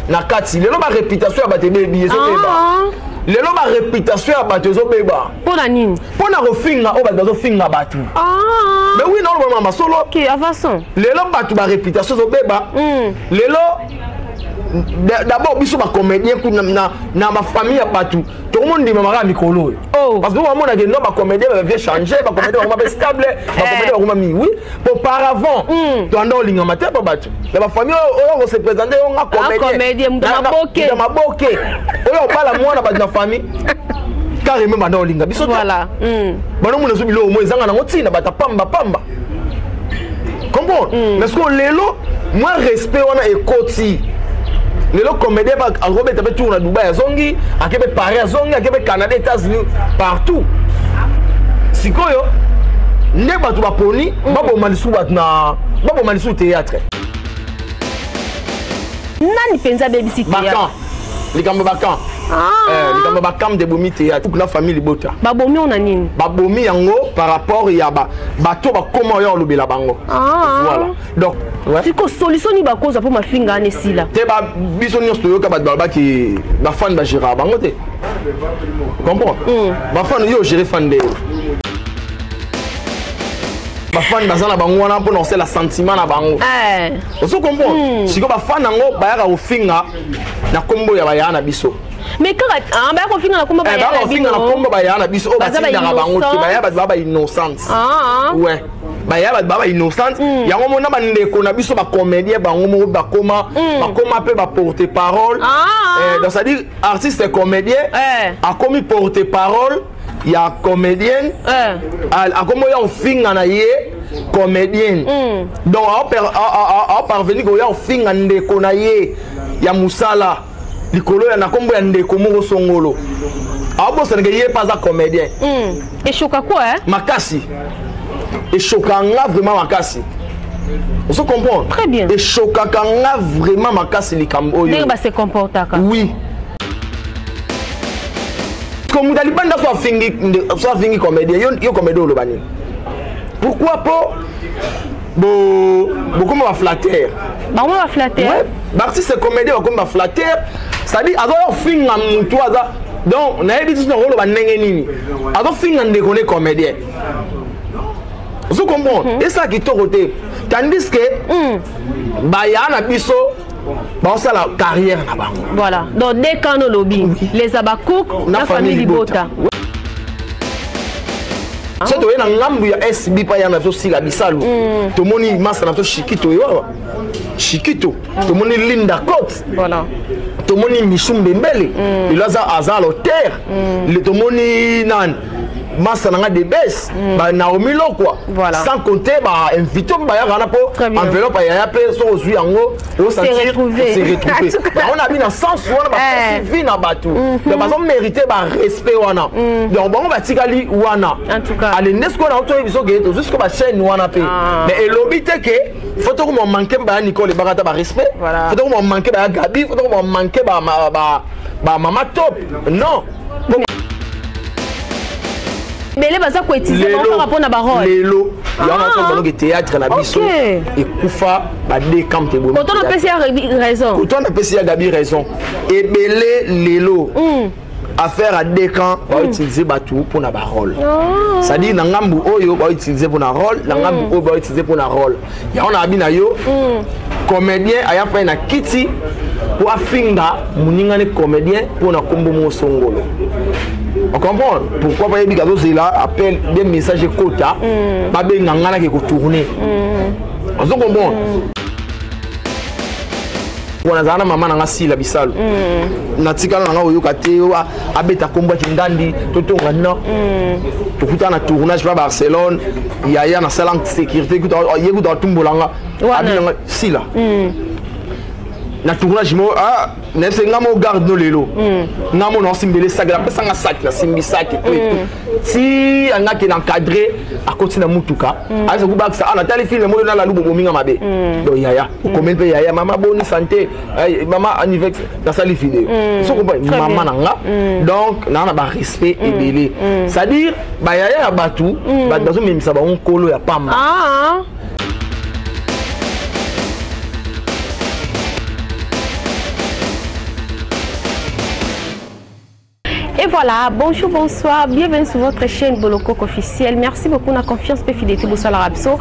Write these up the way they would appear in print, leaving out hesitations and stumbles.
Na kati lelo, baréputation ya bato ebebi, ezobeba. Lelo baréputation ya bato ezobeba. Mpo na nini? Mpo na kofinga oyo bato bazofinga bato. Mais oui, naoloba masolo. Ok, avançons. Lelo bato baréputation ezobeba. Lelo d'abord biso bacomédien na bafamille ya bato tokomondima kaka mikolo oyo. Parce que bamonake no bacomédien bavie changer, bacomédien bakoma mpe stable, bacomédien bakoma mingi. Oui, po auparavant toanda olingama te mpo bato na bafamille oyo kose présenter yo nga comédien comédien maboke oyo obala mwana bato na famille carrément banda olinga biso te. Banomona so biloko mo ezanga nango ntina, bato pamba pamba, comprendre. Mais sikoyo lelo mwa respect wana ekoti. Lelo comédien akobeta mpe tour na Dubai, azongi, ake mpe Paris, azongi, ake mpe Canada, États-Unis, partout. Sikoyo nde bato baponi baboma lisusu bato na baboma lisusu théâtre. Nani mpenza abebisi? Bakan, likambo bakan, likambo bakam de bomi théâtre na famille libota. Babomi oyo na nini? Babomi yango par rapport ya bato bakoma oyo olobela bango. Voilà, donc ouais. Siko solution nini bakozwa mpo mafinga wana esila? Te, biso nyonso toyoka bato balobaki bafan bagéraka bango te. Comprendre, bafan yo ogéré fan nde bafan baza na bango wana mpona kosala sentiment na bango. Ozo comprendre? Sikoyo bafan yango bayaka kofinga na nkombo ya bayaya na biso. Mais kaka baya kofinga na nkombo baya kofinga na nkombo bayaya na biso oyo batindaka bango te. Baya bato baa bainnocente. Ouais, baya bato baa bainnocente. Yango mona bandeko na biso bacomédien bango moko bakoma mpe baporte parole. Donc c'est à dire artiste comédien akomi porte parole ya comédienne, akomi oya kofinga na ye comédienne. Donc aoparvenir koya kofinga ndeko na ye ya mosala likolo ya na nkombo ya ndeko moko songolo, aobosanaka ye mpe aza comédien. Eshoka quoi, hein? Makasi, eshokaka nga vraiment makasi. Ozo comprendre? Très bien. Eshokaka nga vraiment makasi likambo oyo. Ndenge base comportaka. Oui, ko moto alibanda so afingi comédien, yo comédien oloba nini? Pourquoi? Po bokoma baflatteur. Bango baflatteur. Baartiste comédien bakomi baflatteur, c'est-à-dire azoya kofinga motu aza, donc nayebi ti nakoloba ndenge nini, azofinga ndeko ne comédien. Ozo comprendre? Esala kitoko te, tandis que baya na biso baosala carrière na bango. Voilà, donc dès quand olobi les abakouk na famille libota. So toye na ngambu ya SB pa ya na biso Sila Bisalu, tomoni masa na biso Shikito oyo awa Shikito, tomoni Linda Cote, tomoni Michu Mbembele lelo aza l'auteur, tomoni nani, masa na nga de bes, ba Naomi Lokwa, sans compter bainvité mpe bayaka wana mpo enveloppe ayaya mpe so ozwi yango osentir se retrouver. Bango na bi na sens wana bapesi vie na bato, donc bazomérite barespect wana. Donc bango batikali wana. Ale nde sikoyo na otoyebi biso ke tozwi sikoyo bachaîne wana mpe, mais elobi te ke faut tokoma manke baya Nicole ebaka ata barespect, faut tokoma manke baya Gabi, faut tokoma manke bamama top, non. Ebele baza koutiliser bango kaka mpona barole. Lelo yango nasala banoki théâtre na biso ekufa badecamp te. Koto napesi ya raison. Koto napesi ya Gabi raison. Ebele lelo affaire à deux camps bautiliser bato mpona barole, c'est-à-dire na ngambu oyo bautiliser mpona rôle, na ngambu oyo bautiliser mpona rôle. Yango na abi na yo comédien aya fai na kiti po afinga moningani comédien mpona nkombo moko songolo. On comprend pourquoi bayebi kazozela appel des message ekota, babenga nga nake kotourner. Ozo comprendre? Wana azala na mama na nga Sila Bisalo, natikala na nga koyoka te abeta kombo ya Kingandi totonga. No, tokutana na tournage pa Barcelone, yaya nasala sécurité, ye kuta atumbola nga, abinanga Sila na tournage mo nayebisa nga mo garde no lelo nga mo naosimbele saki, napesanga saki, nasimbi saki ti angaki na encadré, akoti na mutuka, ayesa kubakisa a natali film moyo nalalu bobominga mabe. Donc yaya okomeli mpe yaya mama boni santé, mama annivex nasali video so comprendre mama na nga. Donc naa na barespect ebele, c'est-à-dire bayaya ya bato, bato bazomemisa bango nkolo ya pamba. Et voilà, bonjour, bonsoir, bienvenue sur votre chaîne Bolokoko officielle. Merci beaucoup na confiance pe fidélité bosala biso.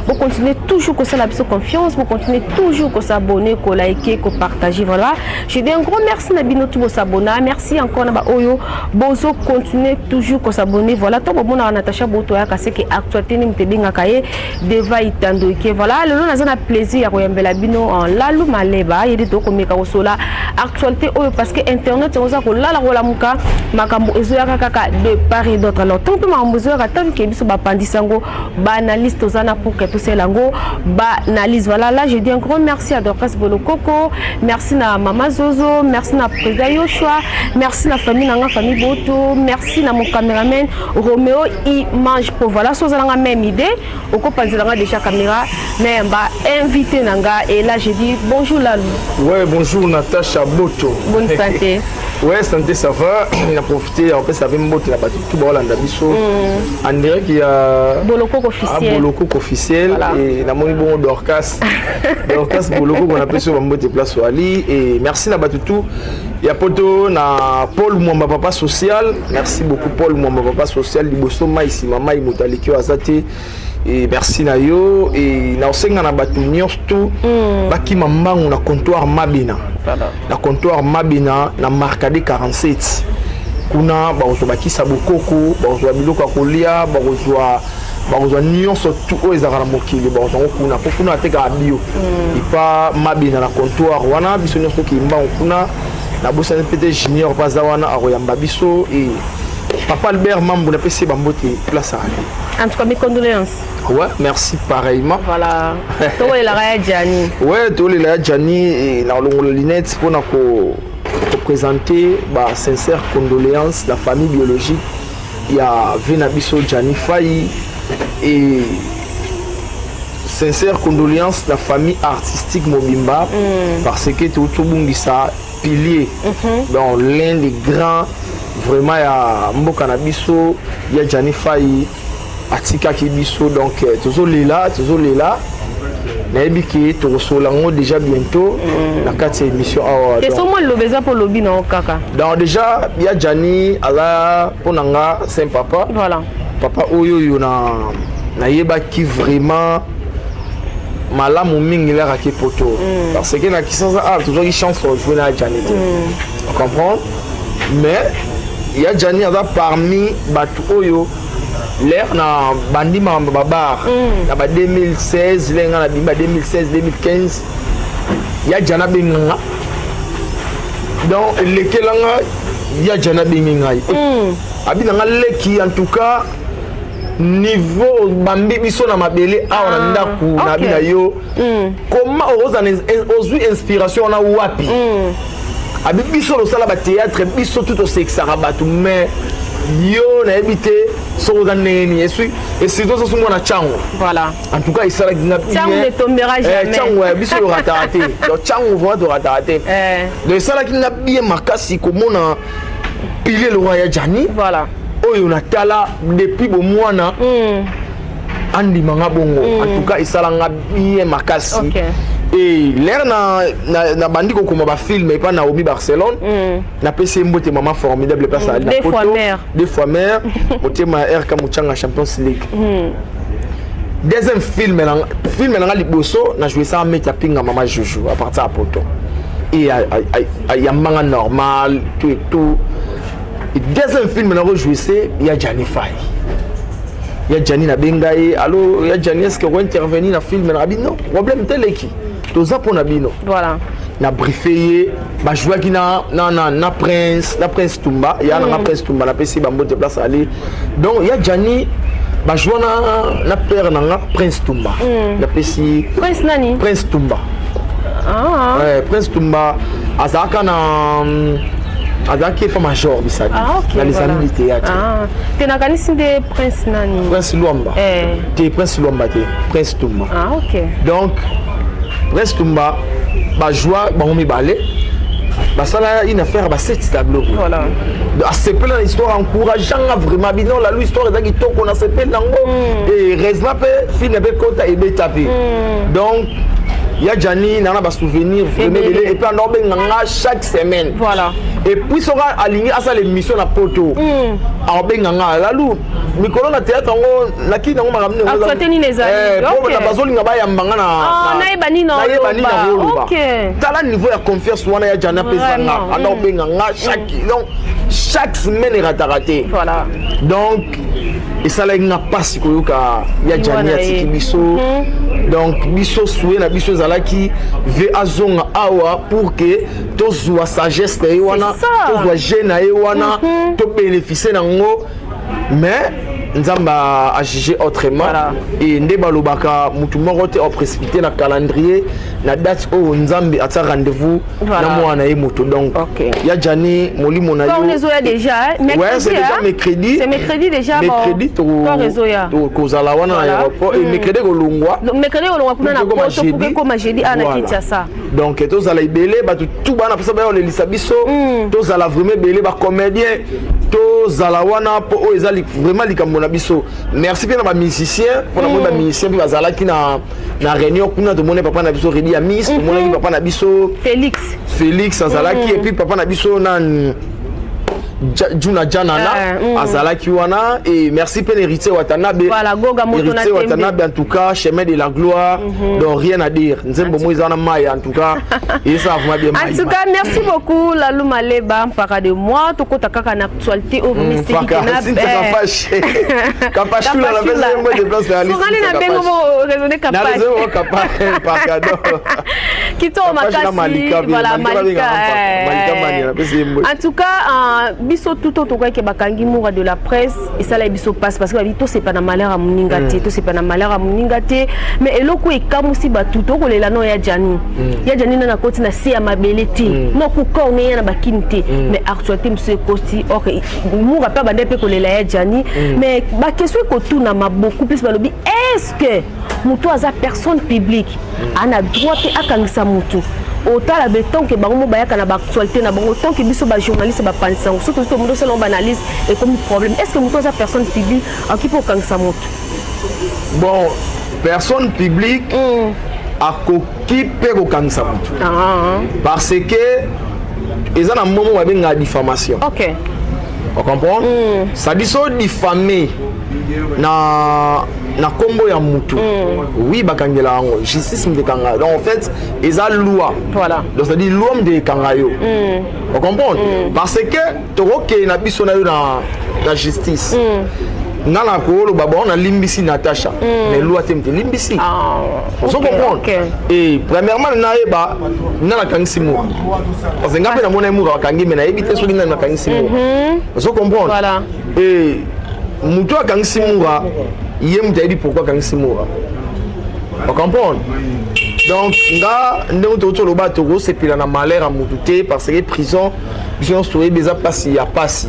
Vous continuez toujours kosala biso confiance, vous continuez toujours ko s'abonner, ko liker, ko partager. Voilà. Je dis un gros merci na bino tout s'abonner. Merci encore na ba oyo bozo continuer toujours ko s'abonner. Voilà, to bomona Natacha Boto ya kasi que actualité ni mtebenga kaye deva itando ke. Voilà, lelo naza na plaisir ya koyambela bino en Lalu Maleba, yedi to komeka kosola actualité oyo parce que internet oza ko lala kolamuka makambo ezoyaka kaka de part et d'autre. Alors tant que makambo ezoyaka, tant que biso bapandisa yango baanalyste toza na pour que tosala yango baanalyse. Voilà, là je dis un grand merci à Dorcas Bolokoko, merci na Mama Zozo, merci na président Yoshua, merci na famille nanga famille Boto, merci na mon caméraman Roméo Image Pro. Voilà, so ozalanga même idée okopanzelanga déjà caméra nayamba invité nanga. Et là je dis bonjour Lalou. Ouais, bonjour Natacha Boto. Bonne santé. Ouais, santé, ça va. Il a profité, en fait, ça avait mbote la batte tout bolanda biso. En direct il y a Bolokoko officiel. Ah, Bolokoko officiel. Voilà. Et na moni bon Dorcas. Dorcas Bolokoko qu'on appelle sur mbote place Ali et merci na batte tout. Il y a poto na Paul Mwamba papa social. Merci beaucoup Paul Mwamba papa social liboso mai si mama imutaliki azate. Et merci na yo et na osenga na bato nyonso tout bakima mbangu na comptoir Mabina. Na comptoir Mabina na Marcade 47. Kuna bakozwa bakisa bokoko, bakozwa biloko ya kolia, bakozwa nyonso tout oyo ezalaka na mokili, bakozwa yango kuna. Po kuna atekaka bio. Epa Mabina na comptoir wana biso nyonso tokei mbangu kuna. Nabosani pe te Junior baza wana akoyamba biso et Papa Albert Mambu na pesi bambote place à aller. En tout cas, mes condoléances. Ouais, merci pareillement. Voilà. Tolela ya Gianni. Ouais, tolela ya Gianni et na longola lunette pour na ko présenter ba sincères condoléances la famille biologique. Il y a Vena Biso Gianni Faye et sincères condoléances la famille artistique Mobimba parce que tout bungisa pilier. Donc l'un des grands vraiment ya mboka na biso ya Gianni Faye atikaki biso donc tozolela tozolela nayebi ke tokosola yango déjà bientôt na kati ya émission awa. Te so mwa liloba eza mpo lobi na yo kaka. Donc déjà ya Gianni aza mpo na nga saint papa. Voilà. Papa oyo oyo na nayebaki vraiment malamu mingi elakaki poto parce que na Kinshasa ah tozwaki chance rejouer na Gianni te. On comprend? Mais ya Gianni aza parmi bato oyo l'air na bandi makambo babar na ba 2016 lenga na bimba 2016 2015 ya Gianni abengi nga. Donc elekelanga ya Gianni abengi ngai. Abi na nga leki en tout cas niveau bambi biso na mabele awa na ndako na abi na yo. Comment ozwi inspiration wana wapi? Abi biso losala ba théâtre biso tout osexaka bato mais yo nayebi te soki oza ndenge nini. Et surtout soki mwana Tchango. Voilà. En tout cas, esalaki nga bien. Tchango ne tombera jamais. Tchango, biso torataka te. Donc Tchango vraiment torataka te. Donc esalaki nga bien makasi komona pilier le roi ya Gianni. Voilà. Oyo natala depuis bomwana. Andimanga bongo. En tout cas, esalanga bien makasi. Et l'air na bandi kokoma ba film et pas Naomi Barcelone. Na PC Mbote maman formidable place à Deux fois mère. Deux fois mère. Motema RK Muchanga Champions League. Deuxième film na film na liboso na joué ça mettre pinga maman Jojo à partir à Poto. Et y a manga normal tout et tout. Et deuxième film na rejoué c'est il y a Gianni Faye. Il y a Gianni na bengaye. Allô, il y a Gianni, est-ce que vous intervenir dans film na bino? Problème tel qui. Toza pona bino. Voilà. Na briefé, ba jouer qui na na na na prince, na prince Tumba, il y a na prince Tumba na PC bambo te place aller. Donc il y a Gianni ba jouer na na père na nga prince Tumba. Na PC Prince nani? Prince Tumba. Ah. Ouais, Prince Tumba azaka na azaki fa major bisadi. Ah, ok, na les voilà. amis du théâtre. Ah, te na kanisi nde Prince nani? Prince Luamba. Te Prince Luamba te, Prince Tumba. Ah, ok. Donc Prince Tumba ba joie bango mibale. Basala une affaire ba 7 tableaux. Voilà. Donc, à ce point l'histoire encourageant vraiment bino la histoire ezaki toko na sepel nango. Et heureusement pe film pe kota et betapé. Donc Ya Jani na na basouvenir vraiment ebele, et puis anda obenga nga chaque semaine. Voilà. Et puis soki alingi asala émission na poto, aobenga nga: "Lalu, mikolo na théâtre yango nakii nango makambo nini?" Actualité nini ezali? Po bazolinga bayamba nga. Nayeba nini? Nayeba nini nakoloba. Tala niveau ya confiance wana ya Jani apesa nga. Anda obenga nga chaque, donc chaque semaine erataka te. Voilà. Donc esalaki nga mpasi koyoka ya Jani atiki biso. Donc biso souhait na biso ezalaki ve azonga awa pour que tozwa sagesse na ye wana, tozwa je na ye wana, tobénéficie nango, mais Nzambe ajuge autrement. E nde balobaka, mutu moko te oprécipité na calendrier, na date oyo Nzambe atia rendez-vous na mwana ye moto. Donc ya Jani, molimo na yo. Déjà. Ouais, c'est déjà mercredi. C'est mercredi déjà. Mercredi kozala wana na aéroport et mercredi kolongwa. Mercredi kolongwa kuna na poto pour ekoma jeudi na Kinshasa. Donc tozala ebele, bato tu bana mposa baya kolelisa biso, tozala vraiment ebele, bacomédien tozala wana, mpo oyo eza vraiment likambo na biso. Merci mpe na bamusicien, mpona moi bamusicien mpe bazalaki na réunion kuna. Tomoni papa na biso Redi ya Miss, tomonaki papa na biso Félix. Félix azalaki, et puis papa na biso nani, Juna Janana azalaki wana. Et merci mpe Héritier Watanabe. Voilà, Goga Moto. Héritier Watanabe, en tout cas, chemin de la gloire. Donc rien à dire, nzembo mo eza na mai, en tout cas eza vraiment bien. En tout cas, merci beaucoup Lalou Maleba Mpaka de moi. Tokota kaka na actualité oyo. Kapashula na pesa ye mbote place ya. Songani na bengo mo raisonner. Kapash. Kitoko makasi, voilà, Malika. En tout cas, biso tuto tokoki bakangi Moura de la presse, esala biso passe parce que babi tosepa na malheur ya moninga te, tosepa na malheur ya moninga te. Mais eloko ekamusi bato, tokolela no ya Jani, ya Jani nana akoti na se ya mabele te, nokuka one ya na bakini te. Mais actualité mosusu ekoti or Moura mpe abande mpe kolela ya Jani, mais baquestion ekotunama beaucoup plus. Balobi: est ce que moto aza personne publique ana droit te akangisa motu? Otala be, tant que bango mo bayaka na baactualité na bango, tant que biso bajournaliste bapanisa yango, soki tozi tomondo osala yango baanalyse, ekomi problème. Est ce que moto aza personne publique akoki mpe okangisa motu? Bon, personne publique akoki mpe kokangisa motu parce que eza na momo babengaka diffamation. On comprend? Ça dit so diffamé na nkombo ya mutu, oui, bakangela yango, justice mutu ekanga. Donc en fait eza loi. Donc c'est à dire loi mutu ekanga yo. On comprend? Parce que tokokende na biso na yo na justice, nga na koloba: "Bon, nalimbisi Natacha", mais loi te mutu elimbisi. Ozo comprendre? Et premièrement, nayeba nga nakangisi Mura, parce que nga mpe namona ye Mura bakangi, me nayebi te soki nani nakangisi Mura. Ozo comprendre? Voilà. Et moto akangisi Mura, ye moto ayebi pourquoi akangisi Mura. Ocomprendre? Donc nga ndenge tokuti oloba, tokosepela na malheur ya motu te, parce que prison, biso nyonso toyebi, eza mpasi ya pasi.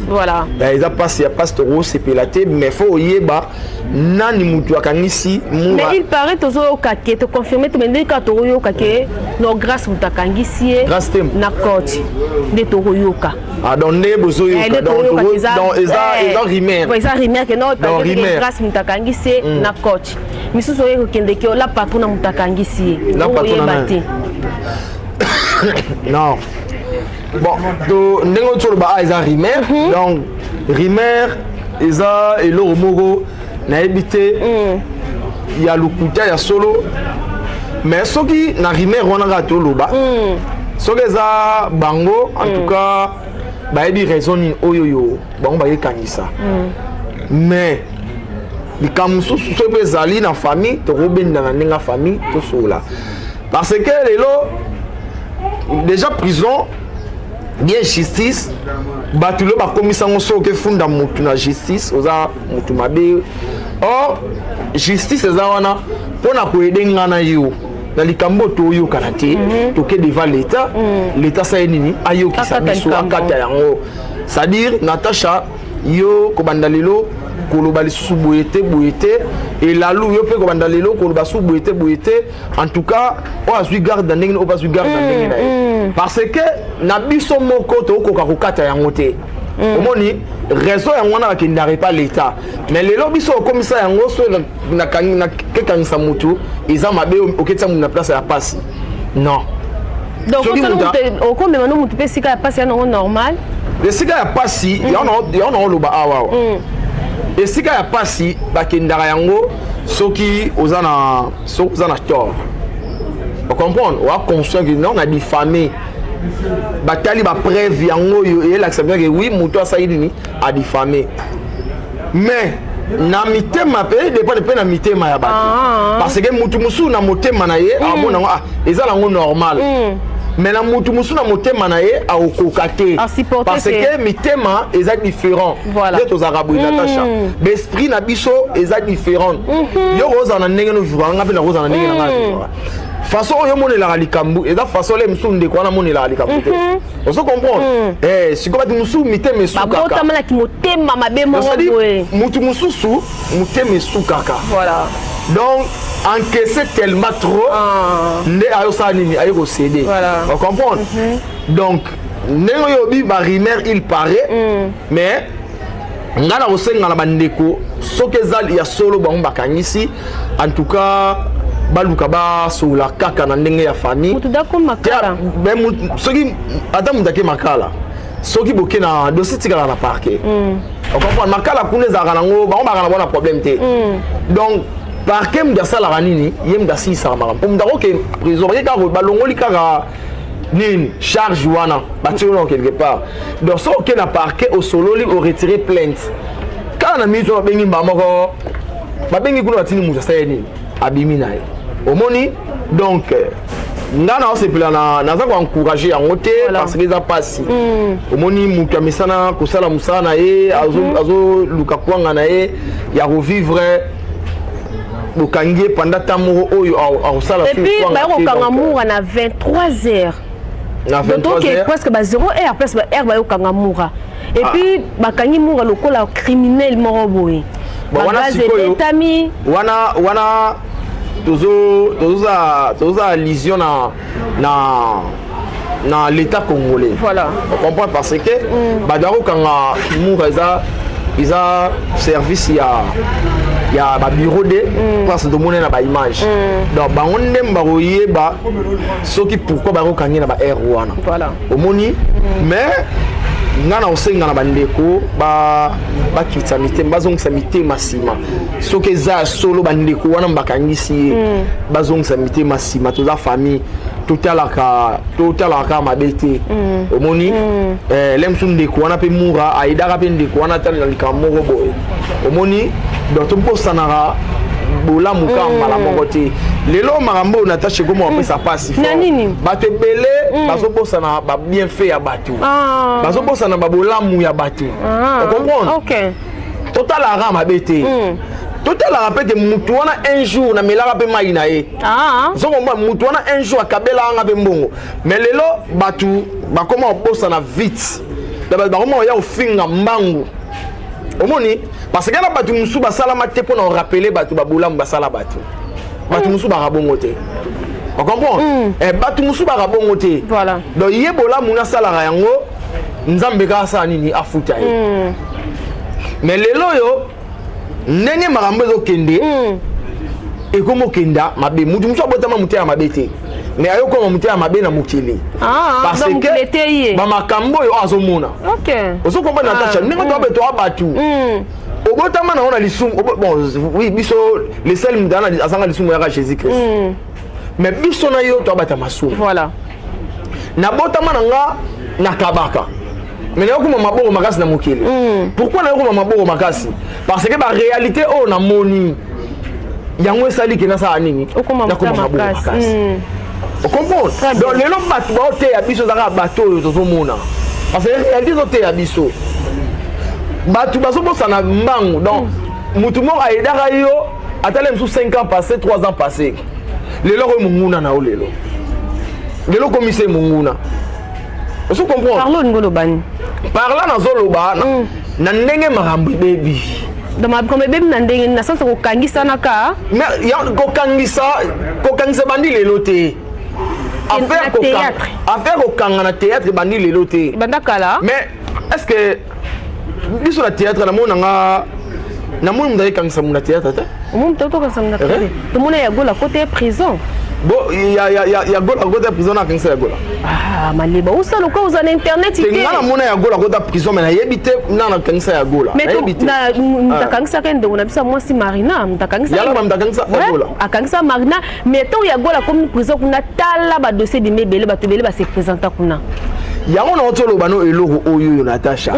Eza mpasi ya pasi, tokosepela te, mais faut oyeba nani motu akangisi Mura. Mais il paraît, tozoyoka ke, toconfirme te, mais ndenge kaka tokoyoka ke no Grâce moto akangisi ye. Grâce te. Na cote nde tokoyoka. Ah, donc nde bozoyoka, donc eza rumeur. Eza rumeur ke no Grâce moto akangisi ye na cote. Misusu oye kokende ke la patron na moto akangisi ye, oyeba te. Non, bon, to ndenge oti oloba, a eza rumeur. Donc rumeur eza eloko moko nayebi te ya lokuta, ya solo. Mais soki na rumeur wana kaka toloba, soki eza bango, en tout cas bayebi raison nini oyo oyo bango bayekangisa. Mais likambo mosusu, soki mpe ezali na famille, tokobenda na ndenge ya famille, tosola, parce que lelo déjà prison bien justice, bato lelo bakomisa yango soki okefunda motu na justice, oza motu mabe. Or justice eza wana mpona koaider nga na yo na likambo oyo toyokana te. Toke devant l'État, l'État asali nini? Ayokisa biso, akata yango. C'est-à-dire: "Natacha, yo kobanda lelo koloba lisusu boye te, boye te." Elalu yo mpe kobanda lelo koloba susu boye te, boye te. En tout cas oyo azwi garde na ndenge, oyo mpe azwi garde na ndenge na ye, parce que na biso moko tokokoka kokata yango te. Omoni raison yango wana bakendaka epa l'État. Mais lelo biso okomisa yango so nakekangisa motu eza mabe, oketisa motu na place ya pasi. Non. Donc okomema no motu mpe esika ya mpasi ya nango normal. Esika ya mpasi, yango na oloba awa awa, esika ya mpasi bakendaka yango soki oza na tort, ocomprendre, oa conscient que non, na diffamé, batali bapreuve yango oyo eyelakisa bien que oui, moto asali nini, adifame. Mais na mitema mpe dépendre mpe na mitema ya bato, parce que mutu mosusu na motema na ye amona yango, ah, eza nango normal, mais na mutu mosusu na motema na ye akokoka te, parce que mitema eza différent. Nde tozalaka boye, Natasha, baesprit na biso eza différent. Yo kozala na ndenge novivaka, nga mpe nakozala na ndenge na nga navivaka. Façon oyo omonelaka likambo eza façon le mosusu ndeko wana amonelaka likambo te, ozo comprendre? Sikoyo bato mosusu mitema esukaka. Babotamalaki motema mabe moko boye. Mutu mosusu motema esukaka, donc encaissé tellement trop, nde ayosala nini, aye kocéder, ocomprendre? Donc ndenge oyo obi barumeur, il paraît, mais ngai na kosenga na bandeko, soki eza ya solo bango bakangisi, en tout cas baluka basola kaka na ndenge ya famille. Soki ata moto ake Makala, soki boke na dossier, tikalaka na parquet, ocomprendre? Makala kuna ezalaka nango, bango bakaka na bona problème te. Donc parquet, moto asalaka nini, ye moto asilisaka makambo, po moto akoke prison, bake kaka balongoli kaka nini, charge wana batie wana quelque part. Donc soki oke na parquet, osololi, oretire plainte kaka na minute wana, babengi mbaa moko, babengi kuna, batindi moto asali nini, abimi na ye, omoni? Donc nga na osepela, naza koencourage yango te, parce que eza mpasi. Omoni, moto amesana kosala mosala na ye, azoluka kwanga na ye ya kovivre, bokangi ye pendant temps moko oyo akosala. Et puis bayokokanga Mura na 23 heures. Na 23 heures presque, ba 0 heure presque, ba heure bayokanga Mura. Et puis bakangi Mura lokola criminel moko boye. Wana sikoyo wana tozoza allusion na l'État congolais. On comprend, parce que bato akokanga Mura, eza service ya babureau de place, tomoni na baimage. Donc bango nde bakoyeba soki pourquoi bakokangi na baheure wana. Omoni? Mais nga na kosenga na bandeko bakitisa mitema, bazongisa mitema nsima. Soki eza ya solo bandeko wana bakangisi ye, bazongisa mitema nsima. Toza famille, totalaka kaka mabe te, omoni? Le mosusu ndeko wana mpe Mura ayedaka mpe ndeko wana tala na likambo moko boye, omoni? Donc tobosanaka bolamu kaka mbala moko te. Lelo makambo oyo, Natasha, ekoma bapesa mpasi. Bato ebele bazobosana babienfait ya bato, bazobosana babolamu ya bato, ocomprendre? Totalaka mabe te, totalaka mpe te mutu wana un jour namelaka mpe mai na ye, ozokomba mutu wana un jour akabelaka nga mpe mbongo. Mais lelo bato bakoma kobosana vite, bakoma koya kofinga mbangu, omoni? Parce que na bato mosusu basalama te mpo na korappeler bato babolamu basala bato. Bato mosusu baka bongo te, ocomprendre? Bato mosusu baka bongo te. Donc ye bolamu nasalaka yango, Nzambe kaka asala nini, afuta ye. Mais lelo oyo ndenge makambo ezokende, ekomi okenda mabe. Mutu mosusu abotama motema mabe te, mais ayokoma motema mabe na mokili, parce que bamakambo oyo azomona, ozokomprendre, Natasha? Ndenge toabe toa bato obotama nango na lisumu. Bon, oui, biso le seul moto azanga lisumu yaka Jésus Christ, mais biso na yo toabata masumu. Nabotama na nga na kabaka, mais nayokoma maboko makasi na mokili. Pourquoi nayokoma maboko makasi? Parce que baréalité oyo namoni yango esali ke nasala nini, nakoma maboko makasi, ocomprendre? Donc lelo bato baoteya biso ezaka bato oyo tozomona, parce que réalité ezoteya biso. Bato bazobosana mbangu. Donc mutu moko ayedaka yo, atala mosusu 5 ans passé, 3 ans passé, lelo oyo monguna na yo, lelo komisa ye monguna, ozo comprendre? Parlo olingi olobani? Par là nazoloba na ndenge makambo ebebi. Donc makambo ebebi na ndenge na sens kokangisa na ka? Kokangisa bandi lelo te. Affaire kokanga na théâtre ebandi lelo te. Banda kala. Mais est ce que biso na théâtre, namoni nanga, namoni moto ayekangisa mu na théâtre te. Omoni moto atokangisa mu na théâtre? Tomona ya Gola kote prison. Bo ya ya ya ya Gola akota prison na akangisa ya Gola. Ah, maleba osala oka oza na internet te. Nga namona ya Gola akota prison mais nayebi te nana akangisa ya Gola. Nayebi te. Mais moto akangisaka ndeko na biso ya mwasi Marina, moto akangisa. Yala moto akangisa ya Gola. Akangisa Marina, mais ntango ya Gola akomi prison kuna, tala ba dossier bimi ebele, bato ebele ba se présenta kuna. Yango na otoloba no eloko oyo yo Natacha.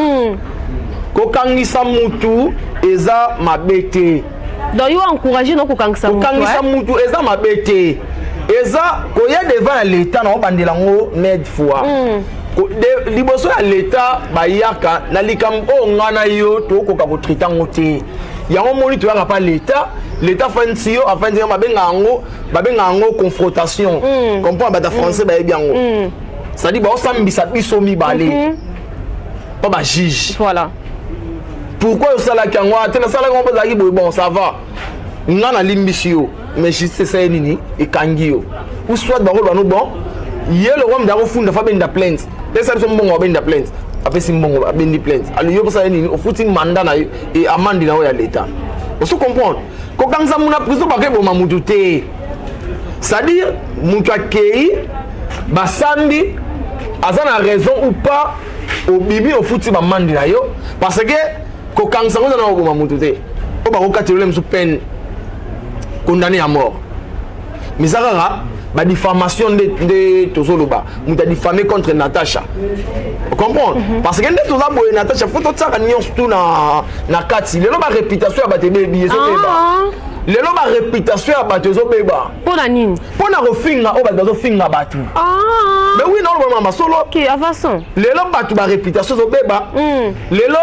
Kokangisa mutu eza mabe te. Donc yo encourager no kokangisa mutu. Kokangisa mutu eza mabe te. Eza koya devant ya l'État na obandela yango maintes fois. Liboso ya l'État bayaka na likambo oyo nga na yo tokoka kotraite yango te. Yango moni toyaka pa l'État, l'État afandisi yo, afandisi yo, babenga yango confrontation. Comprendre bata français bayebi yango. C'est-à-dire baosambisa biso mibale. Pas ba juge. Voilà. Pourquoi osalaki yango? Te, nasalaki yango mpo ezalaki boye. Bon, ça va, nga nalimbisi yo, mais justice esali nini? Ekangi yo. Ou soit bakoloba no bon, ye lokwa moto akofunda, fa benda plainte, pesa biso mbongo, abenda plainte, apesi mbongo, abendi plainte. Alors yo kosala nini? Ofuti mandat na yo e amende na yo ya l'État. Oso comprendre, kokangisa muna prison bakeboma mutu te. C'est-à-dire mutu akei, basambi, aza na raison ou pas, obimi, ofuti bamandi na yo, parce que kokangisa ngo eza na koboma mutu te. Oyo bakokatela ole mosusu peine condamné à mort, mais eza kaka badifamation nde tozoloba. Moto adifame contre Natacha, comprendre? Parce que nde toza boye, Natacha, fo totiaka nyonso tu na kati. Lelo baréputation ya bato ebebi, ezobeba. Lelo baréputation ya bato ezobeba. Mpo na nini? Mpo na kofinga oyo bato bazofinga bato. Mais oui, naoloba mama solo. Ok, avançons. Lelo bato baréputation ezobeba. Lelo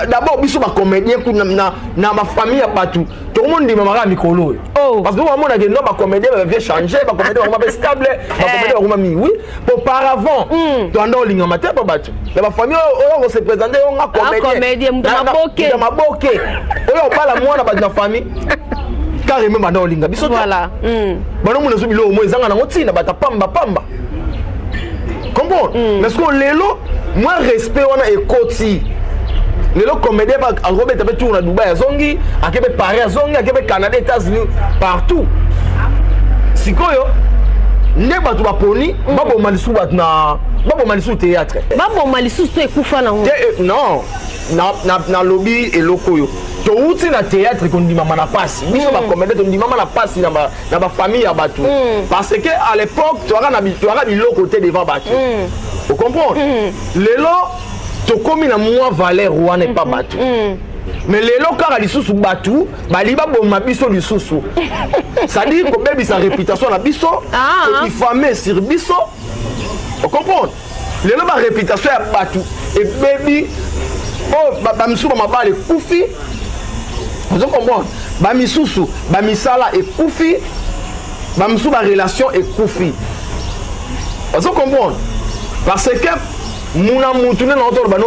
d'abord biso bacomédien kuna na bafamille ya bato tokomondima kaka mikolo oyo. Parce que bamonake no bacomédien bavie change, bacomédien bakoma mpe stable, bacomédien bakoma mingi. Oui, auparavant toanda olingama te mpo bato na bafamille oyo kose présente yo nga comédien, moto maboke. Maboke oyo obala mwana bato na famille carrément banda olinga biso te. Banomona so biloko mo ezanga nango ntina, bato pamba pamba, comprendre? Mais sikoyo lelo mwa respect wana ekoti. Lelo comédien akobeta mpe tour na Dubai, azongi, ake mpe Paris, azongi, ake mpe Canada, États-Unis, partout. Sikoyo nde bato baponi baboma lisusu bato na baboma lisusu théâtre. Baboma lisusu to ekufa nango? Non, nalobi eloko oyo touti na théâtre kondimama na pasi. Biso bacomédien tondimama na pasi na bafamille ya bato, parce que à l'époque toyaka biloko te devant bato, ocomprendre? Lelo tokomi na mwa valeur wana epa bato, mais lelo kaka lisusu bato bali baboma biso lisusu, c'est-à-dire kobebisa réputation na biso, kodifame sur biso, ocomprendre? Lelo baréputation ya bato ebebi oyo bamisusu bamabala ekufi, ozo comprendre? Bamisusu bamisala ekufi, bamisusu barelation ekufi, ozo comprendre? Parce que muna mutu nde naotoloba no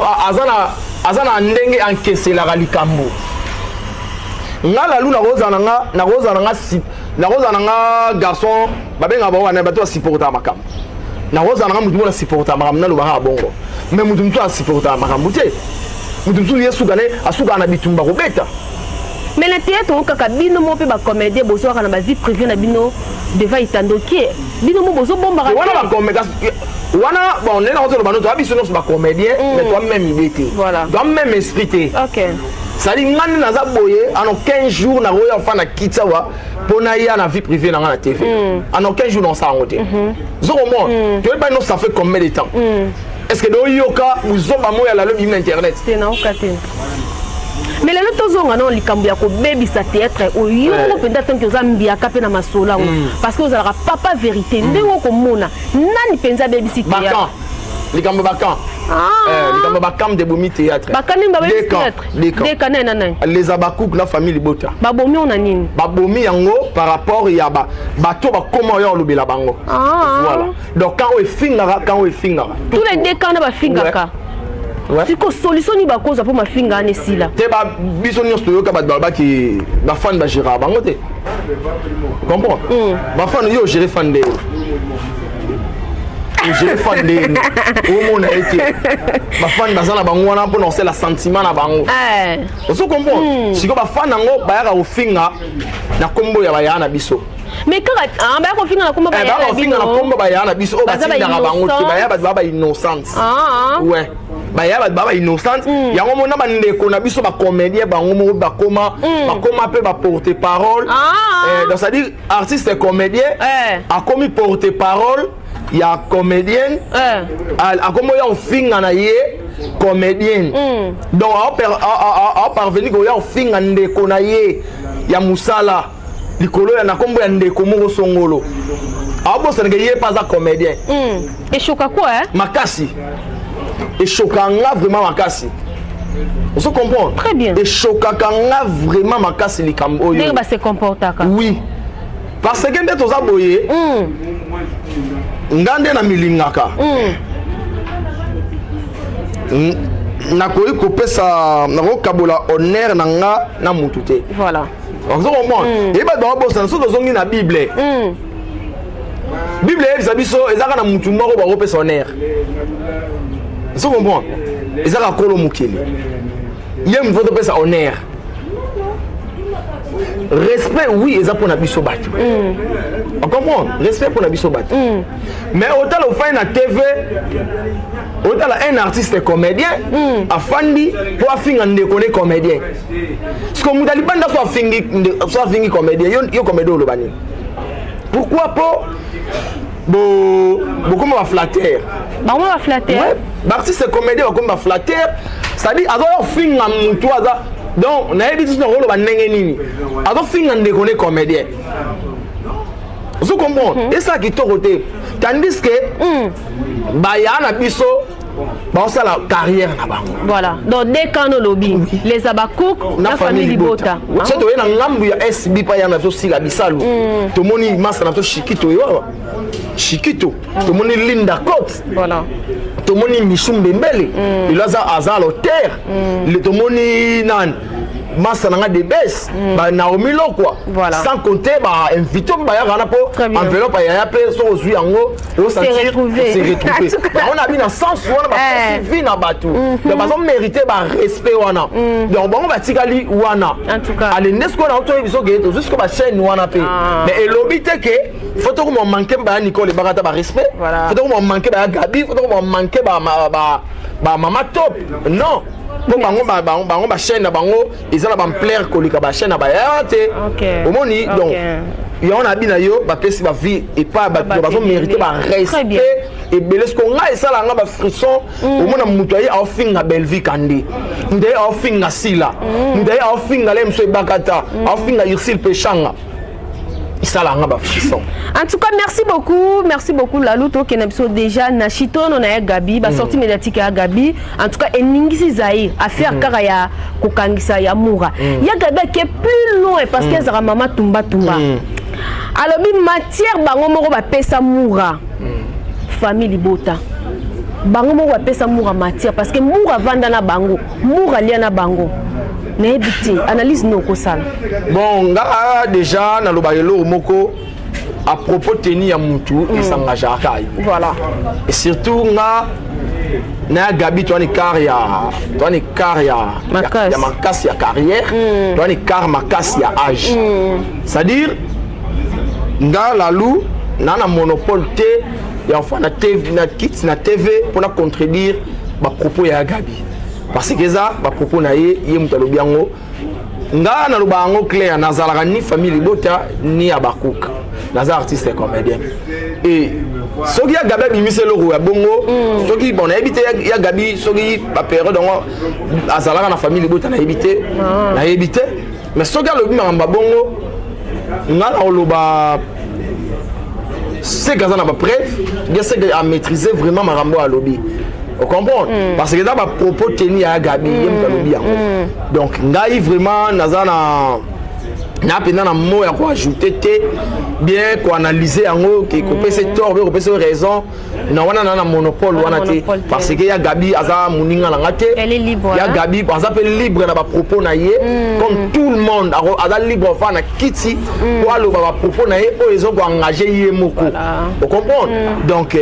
aza na ndenge ankeselaka likambo. Nga lalu nakozala nga nakozala na nga garçon babengaka bango wana bato basupportaka makambo. Nakozala na nga mutu moko nasupportaka makambo, nalobaka bongo, mais mutu mosusu asupportaka makambo te. Mutu mosusu ye suka ne asukaka na bitumba kobeta. Mais na théâtre oyo kaka bino mo mpe bacomédien bozwaka na bavie privée na bino devant itandokie, bino mo bozobombaka. Wana bacomédien wana, bon, nde nakozoloba no toya biso nyonso bacomédien, mais toa même idée te, toa même esprit te. C'est-à-dire nga nde naza boye, ano 15 jours nakoya ofa na kiti awa mpo naya na vie privée na nga na TV, ano 15 jours naosala yango te. Ozokomona, toyeba no ça fait combien de temps? Est ce que doyoka buzoba moyo ya lalo bimi na internet? Te, naoka te. Mais lelo tozonga na likambo ya kobebisa théâtre oyo. Yo moko mpenza, tanke oza mbiaka mpe na masolo yango, parce que ozalaka papa vérité, ndenge okomona nani mpenza abebisi théâtre? Likambo bakan, likambo bakam de bomi théâtre. Bakani babebisi théâtre? Deka nani na nani? Les Abakouk na famille libota. Babomi o na nini? Babomi yango par rapport ya bato bakoma oyo olobela bango. Voilà, donc quand oyo efingaka, quand oyo efingaka. Tous les deux camps na bafingaka. Siko solution nini bakozwa mpo mafinga wana esila? Te, biso nyonso toyoka bato balobaki bafan bagéraka bango te, comprendre? Bafan, yo ogéré fan nde, ogéré fan ndeni omona ye te. Bafan baza na bango wana mpona kosala sentiment na bango, ozo comprendre? Sikoyo bafan yango bayaka kofinga na nkombo ya bayaya na biso. Mais kaka baya kofinga na kombo baya kofinga na kombo baya na biso oyo batindaka bango te, baya bato baa bainnocente. Ouais, baya bato baa bainnocente. Yango mona bandeko na biso bacomédien, bango moko bakoma mpe baporte parole. Donc c'est-à-dire artiste comédien akomi porte parole ya comédienne, akomi oya ofinga na ye comédienne. Donc aoparvenir koya ofinga ndeko na ye ya mosala likolo ya na nkombo ya ndeko moko songolo, aobosanaka ye mpe aza comédien. Eshoka quoi, hein? Makasi, eshokaka nga vraiment makasi, ozo comprendre? Très bien. Eshokaka nga vraiment makasi likambo oyo. Ndenge base comportaka. Oui, parce que nde toza boye, nga nde na milingaka, nakoki kopesa, nakokabola honneur na nga na mutu te. Ozo comprendre? Eyi bato bakobosana. So tozongi na Bible, Bible eyebisa biso ezaka na mutu moko bakopesa honneur. Ozo comprendre? Ezaka kolo mokili, ye moto topesa honneur, respect. Oui, eza mpona biso bato, ocomprendre? Respect mpona biso bato. Mais otala, ofandi na TV, otala un artiste comédien afandi mpo afinga ndeko ne comédien. Parce que moto alibanda so afingi, so afingi comédien, yo comédien oloba nini? Pourquoi? Mpo bokoma baflatteur. Bango baflatteur. Ouais, baartiste comédien bakomi baflatteur, c'est-à-dire azoya kofinga motu aza, donc nayebi ti nakoloba ndenge nini, azofinga ndeko ne comédien. Ozo comprendre? Esala kitoko te. Tandis que baya na biso baosala carrière na bango. Voilà, donc dès quand olobi les Abakouk na famille libota. So toye na ngambu ya SB pa ya na biso Sila Bisalu, tomoni masa na biso Shikito oyo awa Shikito, tomoni Linda Cote, tomoni Michu Mbembele, lelo aza à l'auteur. Tomoni nani, masa nanga de bes, ba Naomi Lokwa, sans compter bainvité oyo bayaka wana, mpo enveloppe ayaya mpe so ozwi yango, osentir retrouver. Se retrouver. Bango na bi na sens wana bapesi vie na bato, donc bazomérite barespect wana. Donc bango batikali wana. En tout cas. Ale nde sikoyo na otoyebi biso ke tozwi sikoyo bachaîne wana mpe, mais elobi te ke faut tokoma manke baya Nicole ebaka ata barespect, faut tokoma manke baya Gabi, faut tokoma manke bamama top. Non, mpo bango bachaîne na bango eza na baampleur koleka bachaîne na bayaya te. Omoni? Donc yango na bi na yo, bapesi bavie epai bato bazomérite barespect ebele. Siko ngai esala nga bafrisson, omona moto aye aofinga Belvi Kande, moto aye aofinga Sila, moto aye aofinga le moso ebaka ta aofinga Ursile Peshanga, esala nga bafrisson. En tout cas, merci beaucoup, merci beaucoup Lalou. Tokende biso déjà na chitono na ya Gabi, ba sortie médiatique ya Gabi. En tout cas, eningisi Zaïre, affaire kaka ya kokangisa ya Moura. Ya Gabi ake plus loin parce que ezalaka mama tumba tumba. Alobi matière bango moko bapesa Moura. Famille libota. Bango moko bapesa Moura matière parce que Moura vanda na bango, Moura lia na bango. Nayebi te analyse no okosala. Bon, nga déjà nalobaka eloko moko à propos teni ya mutu esangageaka ye. Et surtout nga na ya Gabi, toa écart ya, toa écart ya Makasi. Ya makasi ya carrière, toa écart makasi ya âge. C'est-à-dire nga Lalu na monopole te ya kofa na TV, na kiti na TV mpona contredire bapropos ya Gabi, parce que eza bapropos na ye, ye moto alobi yango. Nga naloba yango clair, nazalaka ni famille libota ni ya bakuka, naza artiste comédien. Et soki ya Gabi abimisi eloko ya bongo, soki, bon, nayebi te ya Gabi soki bapériode yango azalaka na famille libota, nayebi te, nayebi te. Mais soki alobi makambo ya bongo, nga na koloba seke aza na bapreuve bien, seke amaîtrise vraiment makambo oyo alobi. Ocomprendre? Parce que eza bapropos teni ya Gabi, ye moto alobi yango. Donc ngai vraiment naza na mpenza na mot ya koajoute te, bien koanalyse yango ke kopesa tort bien kopesa raison na wana na monopole wana te, parce que ya Gabi aza moninga na nga te. Ya Gabi aza mpe libre na bapropos na ye comme tout le monde aza libre ofa na kiti po aloba bapropos na ye oyo eza koengage ye moko. Ocomprendre? Donc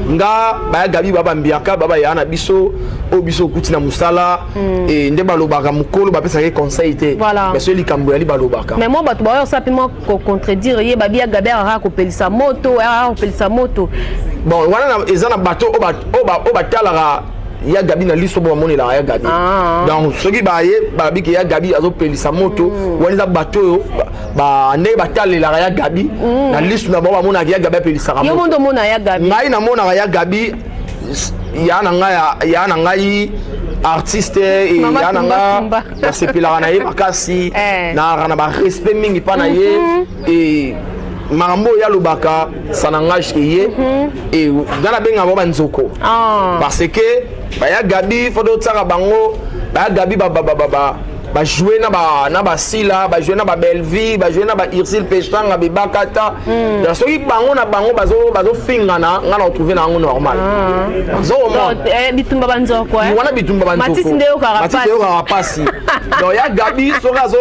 nga baya Gabi babambiaka babaya na biso oyo biso okuti na mosala, nde balobaka mokolo bapesaka ye conseil te, mais soki likambo yali balobaka. Mais moi bato baoyo osala mpe mwa kocontredire ye, babi ya Gabi akaka kopelisa moto, akaka kopelisa moto. Bon, wana eza na bato oyo batalaka ya Gabi na liso, bo bamonelaka ya Gabi. Donc soki baye babiki ya Gabi azopelisa moto, wana eza bato oyo ndenge batalelaka ya Gabi na liso na bango, bamonaka ya Gabi apelisaka. Yo mondo omona ya Gabi? Ngai namonaka ya Gabi ya na ngai, ya na ngai artiste, ya na nga, nasepelaka na ye makasi, nayaka na barespect mingi mpa na ye. E makambo oyo alobaka, ça n'engage que ye. E nga nabengaka bango banzoko, parce que baya Gabi, faut totiaka bango baya Gabi bajoue na basila, bajoue na babelvie, bajoue na baUrsile Peshanga, bebakata. Donc soki bango na bango bazofingana, nga na retrouve na yango normal. Ozomona bitumba banzoko. Wana bitumba banzoko nde yokaka pasi. Donc ya Gabi, soki azo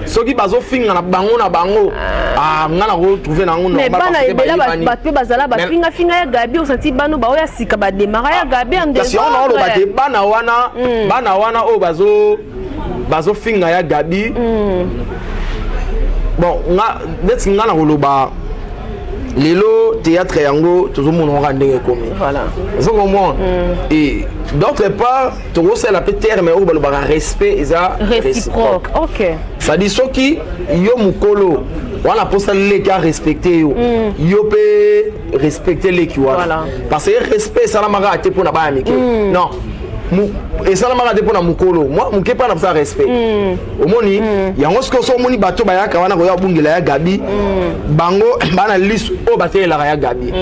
soki bazofingana bango na bango, nga na retrouve na yango normal. Bana ebele bato mpe bazala bafingafinga ya Gabi, osanti bano baoyo ya sika bademara ya Gabi. Kasi wana oloba te, bana wana oyo bazofinga ya Gabi, bon, nga neti nga na koloba, lelo théâtre yango tozomona kaka ndenge ekomi. Ozo comprendre? Et d'autre part, tokosala mpe terme oyo balobaka, respect eza réciproque. Ok. C'est-à-dire soki yo mokolo wana mposa leki arespecte yo, yo mpe respecte leki wana, parce que respect esalamaka te mpona bana mike, non, esalamaka te mpona mokolo mwa moke mpa na mosala respect. Omoni yango? Soki oso omoni bato bayaka wana koya kobungela ya Gabi, bango bana lisu oyo batelelaka ya Gabi.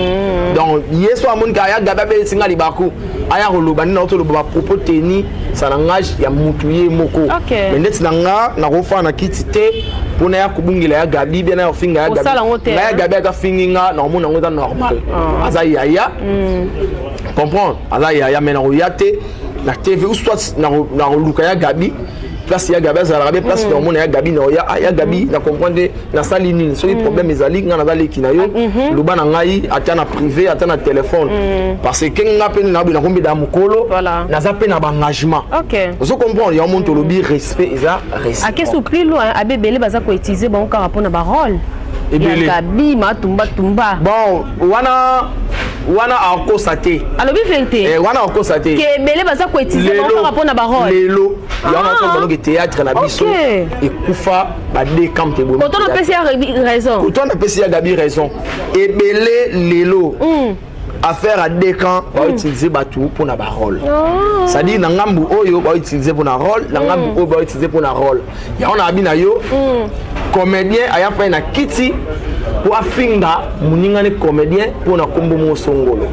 Donc ye so amoni kaka ya Gabi abesinga libaku, aya koloba nini, naotoloba bapropos teni, ça langage ya mutu ye moko. Mais ndeti na nga, nakofana na kiti te mpona ya kobungela ya Gabi, bien ya kofinga ya Gabi. Nga ya Gabi ata fingi nga, nakomona yango eza normal, aza yaya, comprendre, aza yaya. Mais nakoya te na TV ou soit nakoluka ya Gabi place ya Gabi azalaka be, place naomona ya Gabi, naoya: "Ya Gabi, na comprendre, nasali nini?" Soki problème ezali, nga naza leki na yo, loba na ngai, ata na privé, ata na téléphone, parce que nga mpe naboyi nakombeda mokolo, naza mpe na baengagement. Ozo comprendre? Yango moni tolobi respect eza. Akesu plus loin, abebele baza koutiliser bango kaka mpona barole. Ebele. Gabi matumbatumba. Bon, wana akosa te. Alobi vérité. Wana akosa te. Ke ebele baza koutiliser bango kaka mpona barole. Lelo yango nasala banoke, théâtre na biso ekufa badecamp te. Koto napesi ya raison. Koto napesi ya Gabi raison. Ebele lelo, affaire à deux camps, bautiliser bato mpona barole, c'est-à-dire na ngambu oyo bautiliser mpona rôle, na ngambu oyo bautiliser mpona rôle. Yango na abi na yo, comédien aya fai na kiti po afinga moningani comédien mpona nkombo moko songolo,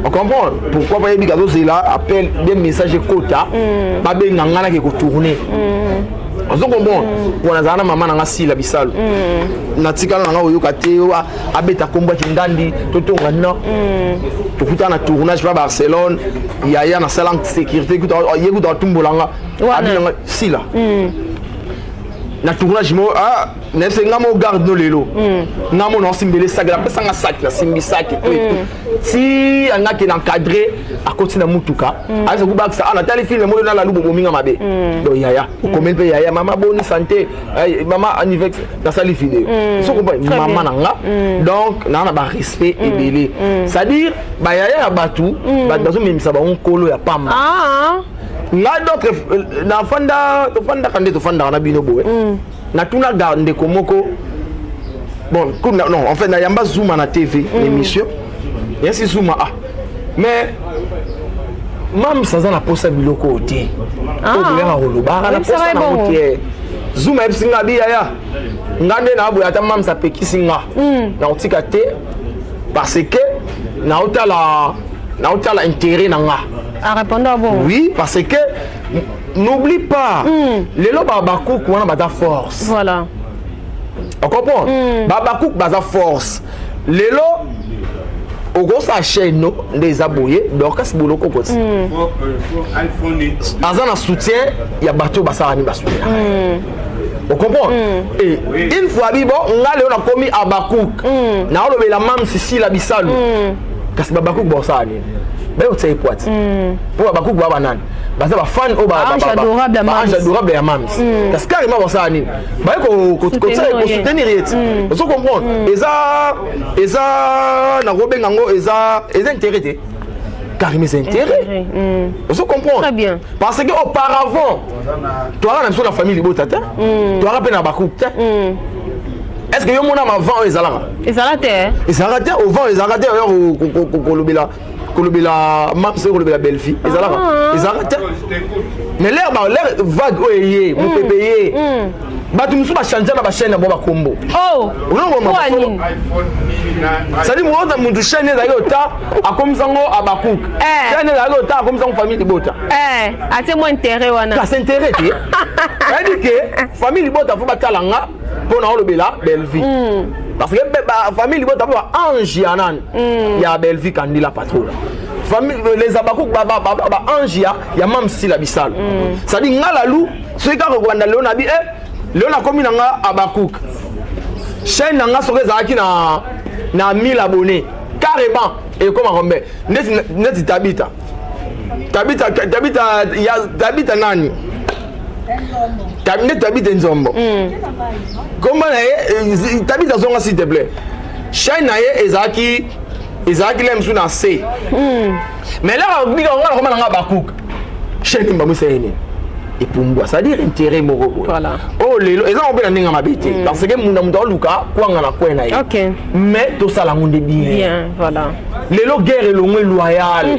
on comprend pourquoi? Bayebi kazozela appel de message ekota, babenga nga nake kotourne. Ozo comprendre? Mpo nazala na mama na nga Sila Bisalo, natikala na nga koyoka te abeta kombo yaki ngandi totonga. No, tokutana na tournage pa Barcelone, yaya nasala sécurité, ye kuta atumbola nga, abinanga Sila na tournage mo, ah, nayebisa nga mo garde no lelo, nga mo naosimbele saki, napesanga saki, nasimbi saki to ti angaki na encadré, akoti na mutuka, ayesa kubakisa: "Ah, natali film mo nala lubo bominga mabe." Donc yaya okomeli mpe yaya: "Mama, boni santé? Mama anniversaire, nasali video." So comprendre mama na nga. Donc naa na barespect ebele, c'est-à-dire bayaya ya bato, bato bazomemisa bango nkolo ya pamba. Nga d'autre nafanda, tofandaka nde tofandaka na bino boye, natunaka ndeko moko, bon, non, en fait nayamba Zuma na TV, émission yasi Zuma. Ah, mais Mams aza na posa biloko oyo te, oyo boyaka kolobaka na posa nango te. Zuma yebisi nga bi: "Yaya, nga nde naboya, ata Mams apekisi nga, nakotika te, parce que naotala intérêt na nga." Arépondre bon. Oui, parce que n'oublie pas, lelo babakuku wana baza force. Ocomprendre? Babakuku baza force. Lelo okosala chaîne no nde eza boye, Dorcas Boloko koti aza na soutien ya bato oyo basalaka nini, basoutenaka. Ocomprendre? Et une fois bi bon, nga lelo nakomi Abakuk, naolobela Mam Sisila Bisalu, kasi babakuku baosala nini? Bayotia epoati mpo babakuku baa banani? Baza bafan oyo baange adorable ya Mams. Kasi carrément basala nini? Baye kosoutenir ye ti. Ozo comprendre? Eza nakobenga yango eza intérêt te. Carrément eza intérêt. Ozo comprendre? Très bien. Parce que auparavant toaka na biso na famille libota te, toaka mpe na bacouple te. Est ce que yo mona mavent oyo ezalaka? Ezala te. Ezalaka te. Au vent ezalaka te. Oyo kolobela Mams, oyo kolobela Bellevie, ezalaka, ezalaka te. Mais l'air vague oyo eye, mopepe ye, bato mosusu bachange na bachaîne na bango bakombo. C'est-à-dire moto chaîne ezalaki ota, akomisa yango Abakouk. Chaîne ezalaki ota, akomisa yango famille libota. Atie mwa intérêt wana. Kasi intérêt te, c'est-à-dire que famille libota faut batala nga mpo na olobela Bellevie, parce que famille libota mpo baange ya nani? Ya Bellevie Kandila Patrola. Famille les Abakouk, baange ya Mamsila Bisalo. C'est-à-dire nga lalu soki kaka kobanda lelo na bi lelo nakomi na nga Abakouk, chaîne na nga soki ezalaki na 1000 abonnés, carrément ekoma combien? Neti Tabita, Tabita, Tabita ya Tabita nani, neti Tabita Nzombo, komba na ye Tabita Zonga, s'il te plaît, chaîne na ye ezalaki le mosusu na c, mais laka bika nga nakoma na nga Bakouk, chaîne mbamwisa ye nini? Epumbwa. C'est-à-dire intérêt moko boye oyo lelo eza ngo mpe na ndenge mabe te, parce que munda moto aoluka kwanga na kwe na ye, mais tosala yango nde bien. Lelo guerre elongwe loyale,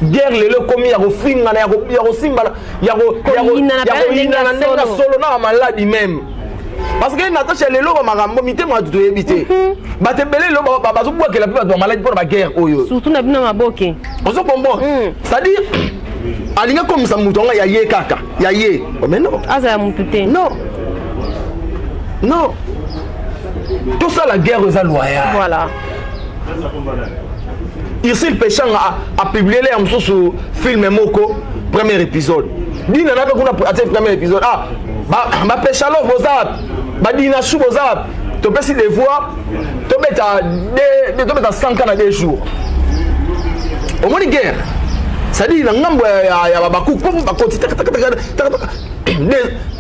guerre lelo ekomi ya kofingana, ya kosimbana, ya koyinana na ndenge ya solo na bamaladi même. Parce que Natasha, lelo bamakambo mitema bato toyebi te. Bato ebele lelo bazobwakela mpe bato bamaladi mpona baguerre oyo. Surtout na bino maboke. Ozo comprendre? C'est-à-dire alingi akomisa moto yango ya ye kaka ya ye, mais non. Aza ya motu te. Non, non, tosala guerre eza loyal. Ursule Peshanga apublie le ya mosusu film moko, premier épisode. Dina na mpe kuna atie premier épisode. Ah, bapeshalove boza wapi? Badina shu boza wapi? Topesi devoir, tobeta 100 ka na 2 jours. Omoni guerre, c'est-à-dire na ngambo ya babaku po bakoti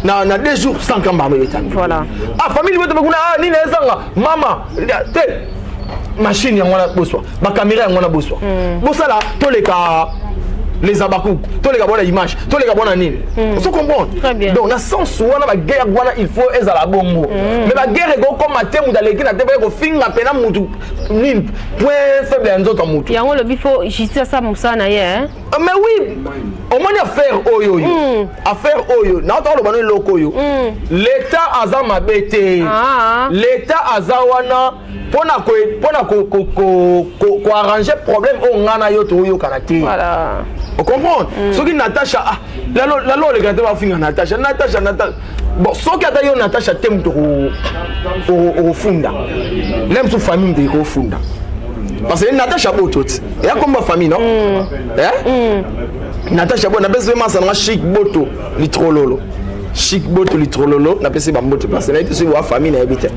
na 2 jours 100 ka mbamo ebetami. Ah, famille boto kuna, ah, nini ezanga mama te, machine yango wana boswa, bacaméra yango wana boswa, bosala toleka les Abakouk, toleka bona image, toleka bona nini. Ozo comprendre? Donc na sens wana, baguerre wana il faut ezala bongo, mais baguerre ekokoma te moto aleki na te mpe kofinga mpena mutu nini, point faible ya nzoto ya mutu. Yango olobi faut justice asala mosala na ye. Mais oui, omoni affaire oyo, affaire oyo naota oloba no eloko oyo, l'état aza mabe te. L'état aza wana mpona koarranger problème oyo ngai na yo toyokana te. Ocomprendre? Soki Natasha, ah, lalo olekana te, bafinga Natasha, Natasha, Natasha. Bon, soki ata yo Natasha te moto okofunda le mosusu, famille moto ekofunda, parce que Natasha Boto ti eya komba famille non. Eh? Natasha Boto, napesi mpe masa nanga Chic Boto Litrololo, Chic Boto Litrololo, napesi bambote, parce nayebi te soki wa famille, nayebi te.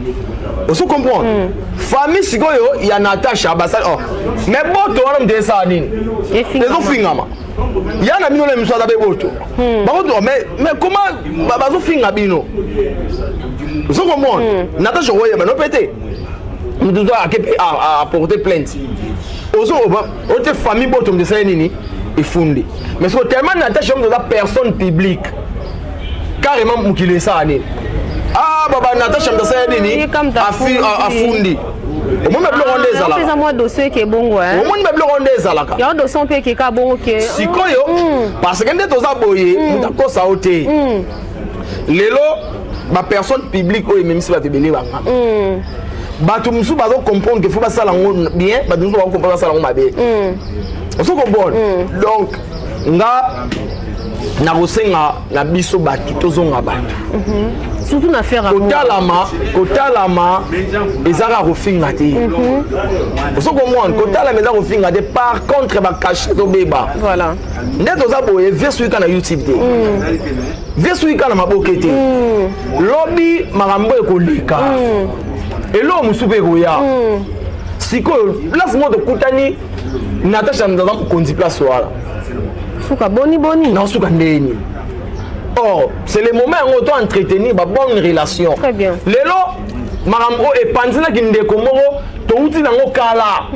Ozo comprendre? Famille sikoyo ya Natasha basali, oh, mais Boto wana moto esala nini? Ezofingama ya na bino na miso aza mpe Boto bango, mais comment bazofinga bino? Ozo comprendre? Natasha okoyeba no mpe te, moto ake mpe aporter plainte, ozo ote famille Boto moto esali nini? Efundi. Mais siko tellement Natasha moto aza personne publique, carrément mokili esala nini? Ah, baba Natasha moto asali nini? Afundi. Omoni babiloko nde ezalaka. Mwa dossier eke bongo. Omoni babiloko nde ezalaka. Yango dossier mpe ekeka bongo ke. Sikoyo, parce que nde toza boye, moto akosa yo te. Lelo bapersonne publique oyo ememisi bato ebele bangamba, bato mosusu bazocomprendre que faut basala yango bien, bato mosusu bazocomprendre basala yango mabe. Ozo comprendre? Donc nga nakosenga na biso bato tozonga bato. Surtout na faire. Kotalama, kotalama eza kaka kofinga te. Ozo comprendre? Kotalama eza kofinga te. Par contre bacachet ezobeba. Nde toza boye, vie soki kaka na YouTube te, vie soki kaka na maboke te. Lobi makambo ekoleka, eloko mosusu mpe ekoya. Sikoyo place moko tokutani, Natasha aza mokonzi place wana. Suka boni boni. Naosuka ndenge nini? Or c'est le moment yango to entretenir ba bonne relation. Très bien. Lelo makambo oyo epanzinaki ndeko moko touti nango kala.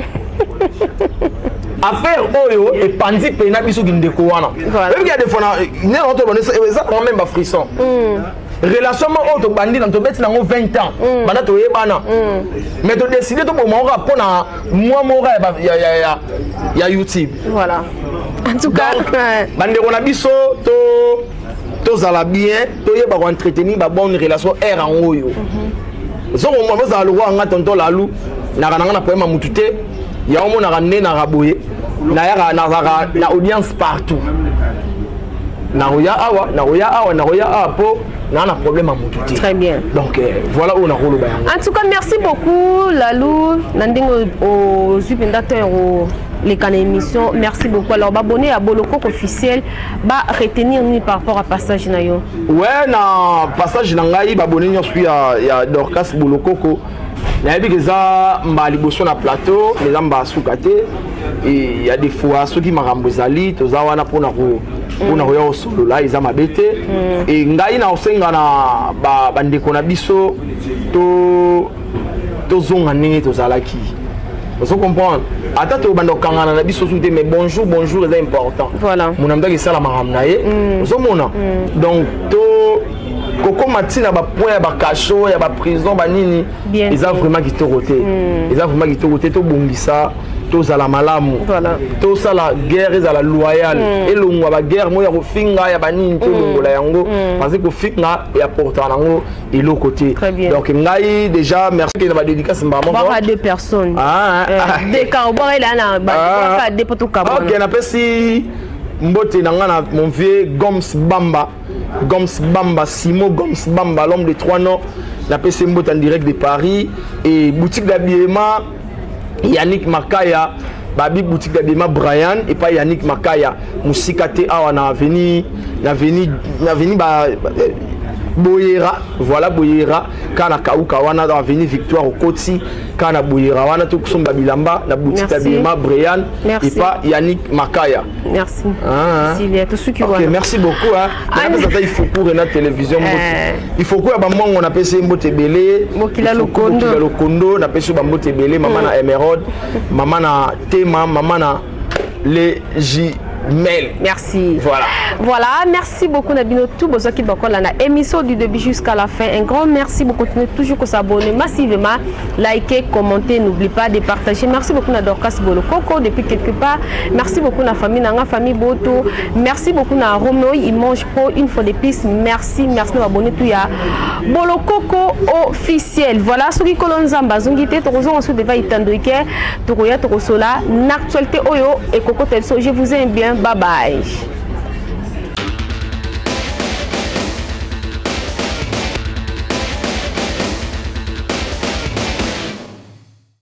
Affaire oyo epanzi pena biso kindeko wana. Oyebi ya des fois na nde na tobanda eza quand même ba frisson. Relation moko oyo tobandi na tobeti nango 20 ans banda toyebana, mais todécide toboma ngo kaka mpona mwa moko ya YouTube. Voilà. En tout cas, Donc, bandeko na biso, to tozala bien, toyeba koentretenir babonne relation aire yango oyo. Ozomona, bozala lokwa nga tonton Lalu, naka nanga na problème ya mutu te. Yango monaka nde naka boye, nayaka, nazalaka na audience partout, nakoya awa, nakoya awa, nakoya awa, mpo naa na problème ya mutu te. Très bien. Donc voilà oyo nakoloba yango. En tout cas, merci beaucoup Lalou na ndenge ozwi mpenza temps koleka na émission. Merci beaucoup. Alors baabonnés ya Bolokoko officiel ba retenir nini par rapport à passage na yo? Ouais, na passage na ngai, baabonnés nyonso ya Dorcas Bolokoko, nayebi ke eza mbala liboso na plateau, mais eza mbala suka te. E ya des fois soki makambo ezali, toza wana mpona koya kosolola, eza mabe te. E ngai na kosenga na bandeko na biso, to tozonga ndenge tozalaki. Ozo comprendre, ata tobanda kokangana na biso su te, mais bonjour bonjour eza important. Mona mutaki esala makambo na ye, ozomona. Donc to kokóma ntina bapoint ya bacachot, ya baprison, banini, eza vraiment kitoko te, eza vraiment kitoko te. Tobongisa, tozala malamu, tosala guerre ezala loyale, elongwa baguerre moko ya kofinga, ya banini, tolongola yango, parce que kofinga eapportaka nango eloko te. Donc ngai déjà merci na badédicace mbala moko. Baka deux personnes. Ah, ah. Deux ka obaka ela na ba deux poto ka. Ok, napesi mbote na nga na mon vieux Goms Bamba, Goms Bamba, Simo Goms Bamba, l'homme de trois noms. Napesi mbote en direct de Paris. Et boutique d'habillement Yannick Makaya, babi boutique d'habillement Brian et pas Yannick Makaya, mosika te awa na avenue ba Boyera. Voilà, Boyera kaka na kauka wana, dans avenue Victoire, okoti kaka na Boyera wana, tokosomba bilamba na boutique d'habillement Brian et pas Yannick Makaya. Merci. Ah, Sylvia, tout ce qui Ok, merci beaucoup, hein. Napesa il faut pour na télévision mbote, il faut ko ya bamongo, napesi ye mbote ebele. Mokila Lokondo. Mokila Lokondo, napesi yo bambote ebele, mama na Émeraude, mama na Tema, mama na les Jumelles. Merci. Voilà. Voilà, merci beaucoup na bino tout bozwaki bakola na émission du début jusqu'à la fin. Un grand merci beaucoup. Continuez toujours à s'abonner massivement, liker, commenter, n'oubliez pas de partager. Merci beaucoup na Dorcas Bolokoko depuis quelque part. Merci beaucoup na famille nanga, famille Boto. Merci beaucoup na Romeo, il mange pro une fois de plus. Merci, merci na abonné tout ya Bolokoko officiel. Voilà, soki kolo Nzamba zongi te, tokozonga ensuite devant itandoike, tokoya tokosola na actualité oyo ekokota biso. Je vous aime bien. Bye bye.